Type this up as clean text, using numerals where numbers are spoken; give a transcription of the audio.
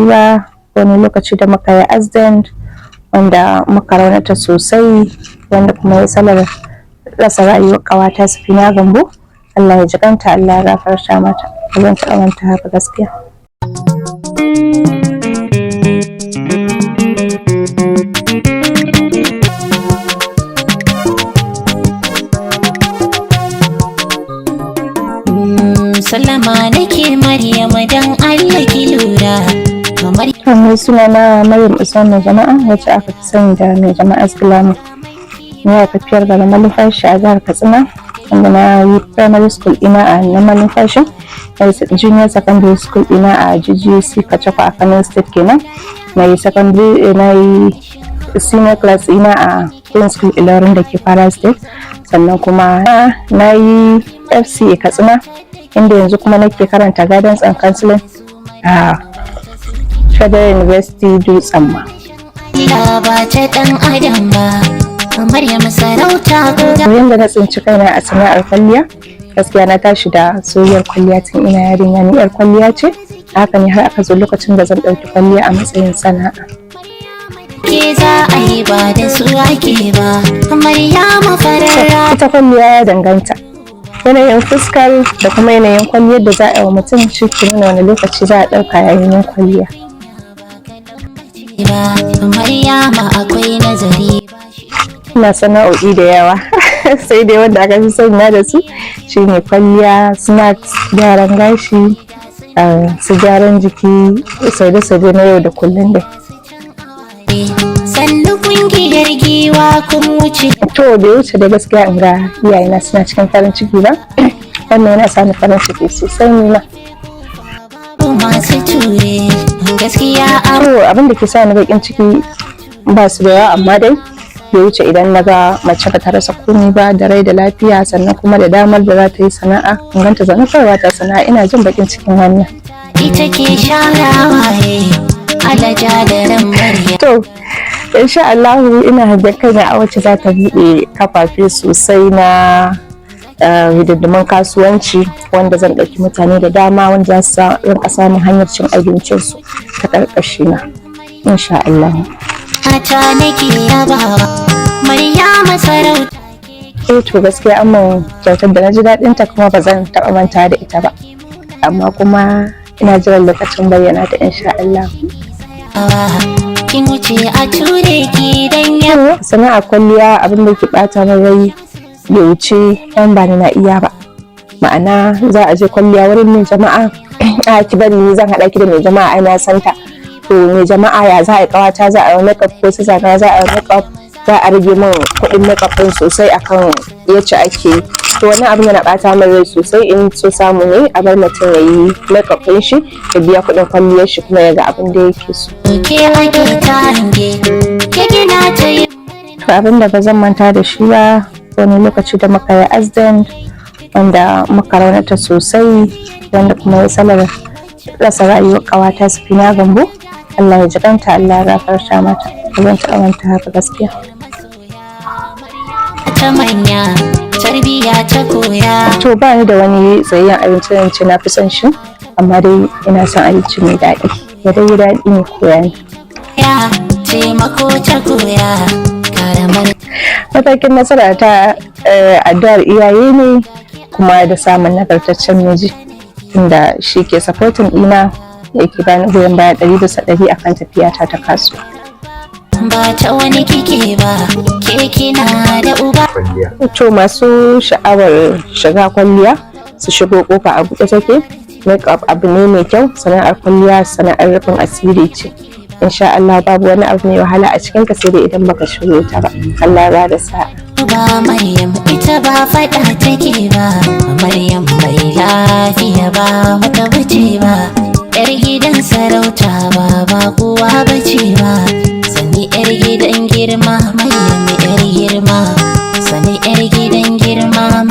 Ba wani lokaci da muka yi accident wanda muka raunata sosai, wanda kuma ya salar rasa rayuwar ƙawata Safina Gambo. Allah ya jikanta, Allah ya gafarta mata. Ba zan taɓa manta haka gaskiya. Sallama nake Maryam, dan Allah ki lura. Kamar Mai suna na Maryam Usman Mai Jama'a, wacce aka fi sani da Mai Jama'a Islamu. Ni haifaffiyar garin Malumfashi a jihar Katsina, wanda na yi primary school ɗina a nan Malumfashi, na yi junior secondary school ɗina a GGC Kachako a Kano State kenan. Na yi secondary, na yi senior class ɗina a Queen School Ilorin da ke Kwara State. Sannan kuma na yi FCE Katsina, inda yanzu kuma nake karanta guidance and counseling a Federal University Dutsen Ma. Allah ba ta dan adam ba. Maryam sarauta guda. Yanda na tsinci kaina a sana'ar kwalliya, gaskiya na tashi da soyayyar kwalliya tun ina yarinya. Ni yar kwalliya ce, haka ne har aka zo lokacin da zan ɗauki kwalliya a matsayin sana'a. Ke za a yi ba da su ake ba. Maryamu farara. Ita kwalliya ya danganta. Yanayin fuskar da kuma yanayin kwalliyar da za a yi wa mutum shi ke nuna wani lokaci za a ɗauka yayin yin kwalliya. Ba Maryama akwai nazari. Ina sana'o'i da yawa, sai dai wanda aka fi sani da su shine kwalliya, snacks, gyaran gashi, su gyaran jiki, saide-saide na yau da kullum dai. Sannu kungiyar giwa kun wuce. To, bai wuce da gaskiya in ga iyayena suna cikin farin ciki ba. Wannan yana sani farin ciki sosai ni ma. Masu ture gaskiya a To, abin da ke sa ni bakin ciki ba su da yawa, amma dai bai wuce idan na ga mace ba ta rasa komai ba, da rai da lafiya, sannan kuma da damar da za ta yi sana'a, in ganta zaune kawai ba ta sana'a, ina jin bakin cikin wannan. Ita ke share waye alaja da ran Maryam. To, insha Allah ina hangen kaina a wacce za ta buɗe kafafe sosai na hidindimun kasuwanci, wanda zan ɗauki mutane da dama wanda za su rinka samun hanyar cin abincinsu ta ƙarƙashina. Insha Allah. Ta nake yabawa Maryama sarauta. Eh, to gaskiya an min kyautar da na ji daɗin ta kuma ba zan taɓa manta da ita ba. Amma kuma ina jiran lokacin bayyana ta, insha Allah. Kin wuce a ture ki dan ya Sana'a kwalliya, abin da ke bata min rai bai wuce yan ba ni na iya ba. Ma'ana, za a je kwalliya wurin Mai Jama'a, a ki bari ni zan haɗa ki da Mai Jama'a, ai na santa. To, Mai Jama'a ya za a yi kawata za a yi makeup ko su zana za a yi makeup, za a rage min kuɗin makeup ɗin sosai akan yacce ake yi. To, wannan abin yana bata min rai sosai. In so samu ne a bar mutum ya yi makeup ɗin shi, ya biya kuɗin kwalliyar shi, kuma ya ga abin da yake so. Ke ake ta hange ke kina ta yi. To, abin da ba zan manta da shi ba, wani lokaci da muka yi accident wanda muka raunata sosai, wanda kuma ya salar rasa rayuwar ƙawata Safina Gambo. Allah ya jikanta, Allah ya gafarta mata. Ba zan taɓa manta haka gaskiya. Ta manya tarbiya ta koya. To, ba ni da wani tsayayyen abinci da ce na fi son shi, amma dai ina son abinci mai daɗi. Ya dai yi daɗi ne koya ne. Ya taimako ta koya karamar. Matakin nasara ta, addu'ar iyaye ne, kuma da samun nagartaccen miji, inda shi ke supporting ɗina, yake bani goyon baya 100% akan tafiyata ta kasuwa. Ba ta wani kike ba, ke kina da uba. Kwalliya. To, masu sha'awar shiga kwalliya su shigo, kofa a buɗe take. Makeup abu ne mai kyau, sana'ar kwalliya sana'ar rufin asiri ce. Insha Allah babu wani abu mai wahala a cikin ka, sai dai idan baka shirye ta ba. Allah ya bada sa'a. Ba Maryam ita ba faɗa take ba, Maryam mai lafiya ba wata bace ba, yar gidan sarauta ba ba kowa bace ba. Sani yar gidan girma, Maryam yar girma, sani yar gidan girma.